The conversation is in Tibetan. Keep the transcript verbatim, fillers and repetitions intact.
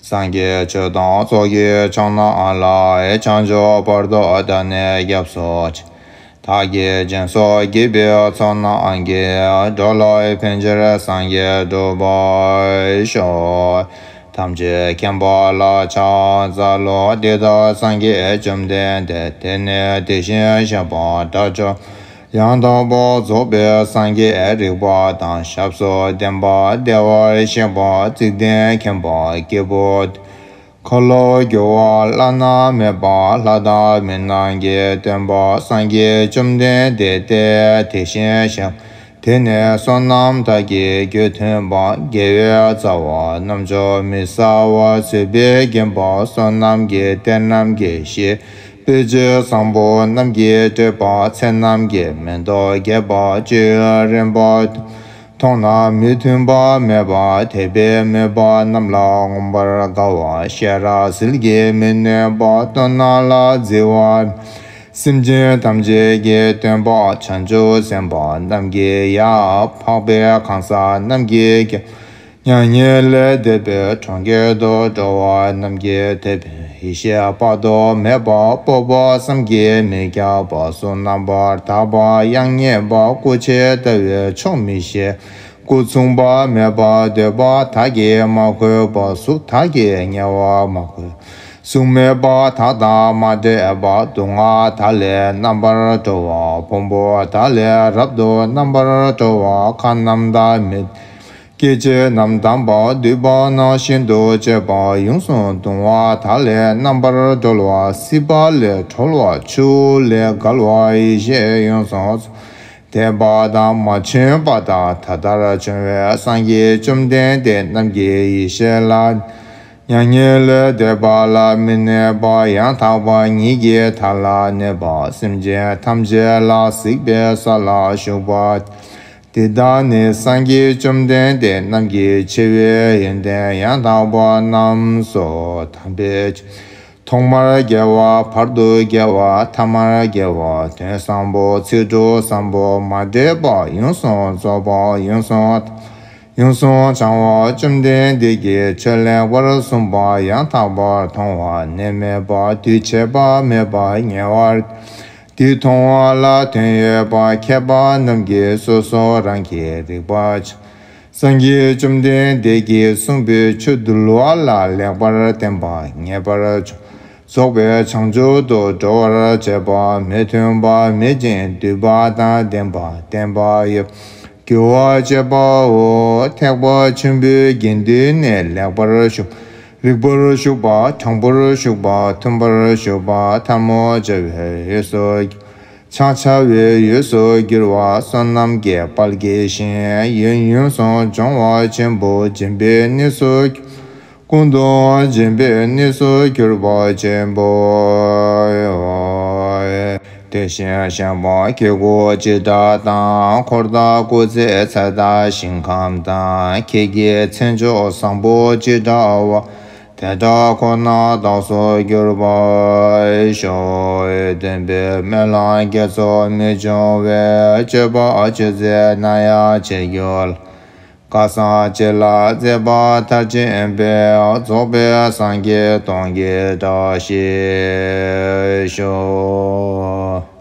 སངས་རྒྱས་ཆོས་དང་ཚོགས་ཀྱི་མཆོག་རྣམས་ལ། བྱང་ཆུབ་བར་དུ་བདག་ནི་སྐྱབས་སུ་མཆི། བདག་གིས་སྦྱིན་སོགས་བགྱིས་པའི་ཚོགས་རྣམས་ཀྱིས། འགྲོ་ལ་ཕན་ཕྱིར་སངས་རྒྱས་འགྲུབ་པར་ཤོག། ཐམས་ཅད་མཁྱེན་པ་ལ་ཕྱག་འཚལ་ལོ། འདི་ལྟར་སངས་རྒྱས་བཅོམ་ལྡན་འདས། དེ་ནས་དེ་བཞིན་གཤེགས་པ་དགྲ་བཅོམ། ཡང་དག་པར་རྫོགས་པའི་སངས་རྒྱས་རིག་པ་དང་། ཞབས་སུ་ལྡན་པ་བདེ་བར་གཤེགས་པ། བརྩེགས་ལྡན་མཁྱེན་པ་སྐྱེས་བུ། འཁོར་ལོ་བསྒྱུར་བ་བླ་ན་མེད་པ། ལྷ་དང་མི་རྣམས་ཀྱི་སྟོན་པ། སངས་རྒྱས་བཅོམ་ལྡན་འདས་དེ་དེ་བཞིན་གཤེགས། དེ་ནས་བསོད་ནམས་དག་གི་རྒྱུ་མཐུན་པ། དགེ་བའི་རྩ་བ་རྣམ་དག་མི་ཟ་བར་བཟོད་པས་ཀྱིན་པ། བསོད་ནམས་ཀྱི་གཏེར་རྣམས་ཀྱི་གཞི། དཔེ་བྱད་བཟང་པོ་རྣམས་ཀྱིས་སྤྲས་པ། ཚེ་རྣམས་ཀྱི་མེ་ཏོག་རྒྱས་པ། སྤྱོད་ཡུལ་རིམ་པ་མཐོང་ན་མི་མཐུན་པ་མེད་པ། དད་པས་མོས་པ་རྣམས་ལ་མངོན་པར་དགའ་བ། ཤེས་རབ་ཟིལ་གྱིས་མི་གནོན་པ། བསྟོད་ནམས་ལ་བརྩེ་བ། སེམས་ཅན་ཐམས་ཅད་ཀྱི་སྟོན་པ། བྱང་ཆུབ་སེམས་དཔའ་རྣམས་ཀྱི་ཡབ། འཕགས་པའི་གང་ཟག་རྣམས་ཀྱི་ཀྱང་། མྱ་ངན་ལས་འདས་པའི་གྲོང་ཁྱེར་དུ། འགྲོ་བ་རྣམས་ཀྱི་དད་པའི་ཡེ་ཤེས་དཔག་ཏུ་མེད་པ། སྤོབས་པ་བསམ་གྱིས་མི་ཁྱབ་པ། གཟུགས་རྣམ་པར་དག་པ་ཡང་ཉེ་བ། སྐུ་ཆེ་ལྟ་བས་ཆོག་མི་ཤེས། སྐུ་མཚུངས་པ་མེད་པ། འདོད་པ་དག་གིས་མ་གོས་པ། གཟུགས་དག་གིས་ཉེ་བར་མ་གོས། གཟུགས་མེད་པ་དག་དང་མ་འདྲེས་པ། སྡུག་བསྔལ་དག་ལས་རྣམ་པར་གྲོལ་བ། ཕུང་པོ་དག་ལས་རབ་ཏུ་རྣམ་པར་གྲོལ་བ། ཁམས་རྣམས་དག་མེད། སྐྱེ་མཆེད་རྣམས་དག་པ། འདུས་པ་རྣམས་ཤིན་ཏུ་གཅེས་པ། ཡོངས་སུ་གདུང་བ་དག་ལས་རྣམ་པར་གྲོལ་བ། སྲིད་པ་ལས་གྲོལ་བ། ཆུ་ལས་བརྒལ་བ། ཡེ་ཤེས་ཡོངས་སུ་རྫོགས། འདས་པ་དང་མ་བྱོན་པ་དང་། ད་ལྟར་བྱུང་བའི་སངས་རྒྱས་བཅོམ་ལྡན་འདས་རྣམས་ཀྱི་ཡེ་ཤེས་ལ། མྱ་ངན་ལས་འདས་པ་ལ་མི་གནས་པ། ཡང་དག་པ་ཉིད་ཀྱི་མཐའ་ལ་གནས་པ། སེམས་ཅན་ཐམས་ཅད་ལ་གཟིགས་པའི་ས་ལ་བཞུགས་པ། འདི་དག་ནི་སངས་རྒྱས་བཅོམ་ལྡན་འདས་རྣམས་ཀྱི་ཆེ་བའི་ཡོན་ཏན་ཡང་དག་པ་རྣམས་སོ། དམ་པའི་ཆོས། ཐོག་མར་དགེ་བ། བར་དུ་དགེ་བ། ཐ་མར་དགེ་བ། དོན་བཟང་པོ། ཚིག་འབྲུ་བཟང་པོ། མ་འདྲེས་པ། ཡོངས་སུ་རྫོགས་པ། ཡོངས་སུ། ཡོངས་སུ་བྱང་བ། བཅོམ་ལྡན་འདས་ཀྱིས་ཆོས་ལེགས་པར་གསུངས་པ་ཡང་དག་པར་མཐོང་བ། ནད་མེད་པ། དུས་ཆད་པ་མེད་པ། ཉེ་བར། དེ་མཐོང་བ་ལ་དོན་ཡོད་པ། མཁས་པ་རྣམས་ཀྱིས་སོ་སོ་རང་གིས་རིག་པར་བྱ། སངས་རྒྱས་བཅོམ་ལྡན་འདས་ཀྱིས་གསུངས་པའི་ཆོས་འདུལ་བ་ལ་ལེགས་པར་བརྟེན་པ། ངེས་པར་རྫོགས་པའི་བྱང་ཆུབ་ཏུ་འགྲོ་བར་བྱེད་པ། མི་མཐུན་པ་མེད་ཅིང་འདུས་པ་དང་ལྡན་པ། བརྟན་པ་ཡོད། རྒྱུ་བ་བཅད་པའོ། ཐེག་པ་ཆེན་པོའི་དགེ་འདུན་ནི་ལེགས་པར་ཞུགས། རིགས་པར་ཞུགས་པ། དྲང་པོར་ཞུགས་པ། མཐུན་པར་ཞུགས་པ། ཐལ་མོ་སྦྱར་བའི་འོས་སུ། ཕྱག་བྱ་བའི་འོས་སུ་གྱུར་པ། བསོད་ནམས་ཀྱི་དཔལ་གྱི་ཞིང་། ཡུན་ཡོངས་སུ་སྦྱོང་བ་ཆེན་པོ། སྦྱིན་པའི་གནས་སུ། ཀུན་ཏུ་སྦྱིན་པའི་གནས་སུ་གྱུར་པ་ཆེན་པོ། དེ་བཞིན་གཤེགས་པ་ཁྱེད་སྐུ་ཅི་འདྲ་དང་། འཁོར་དང་སྐུ་ཚེའི་ཚད་དང་ཞིང་ཁམས་དང་། ཁྱེད་ཀྱི་མཚན་མཆོག་བཟང་པོ་ཅི་འདྲ་བ། དེ་འདྲ་ཁོ་ན་རྟགས་སུ་གྱུར་པར་ཤོག། སྟོན་པའི་སྨོན་ལམ་དགེ་ཚོགས་མི་འབྱུང་བའི། སྤྱོད་པ་ཅི་མཛད་ན་ཡང་བྱེད་འགྱུར། བསྐལ་བཟང་སྤྱི་ལ་མཛད་པ་མཐར་ཕྱིན་པའི། རྫོགས་པའི་སངས་རྒྱས་སྟོང་གི་བཀྲ་ཤིས་ཤོག།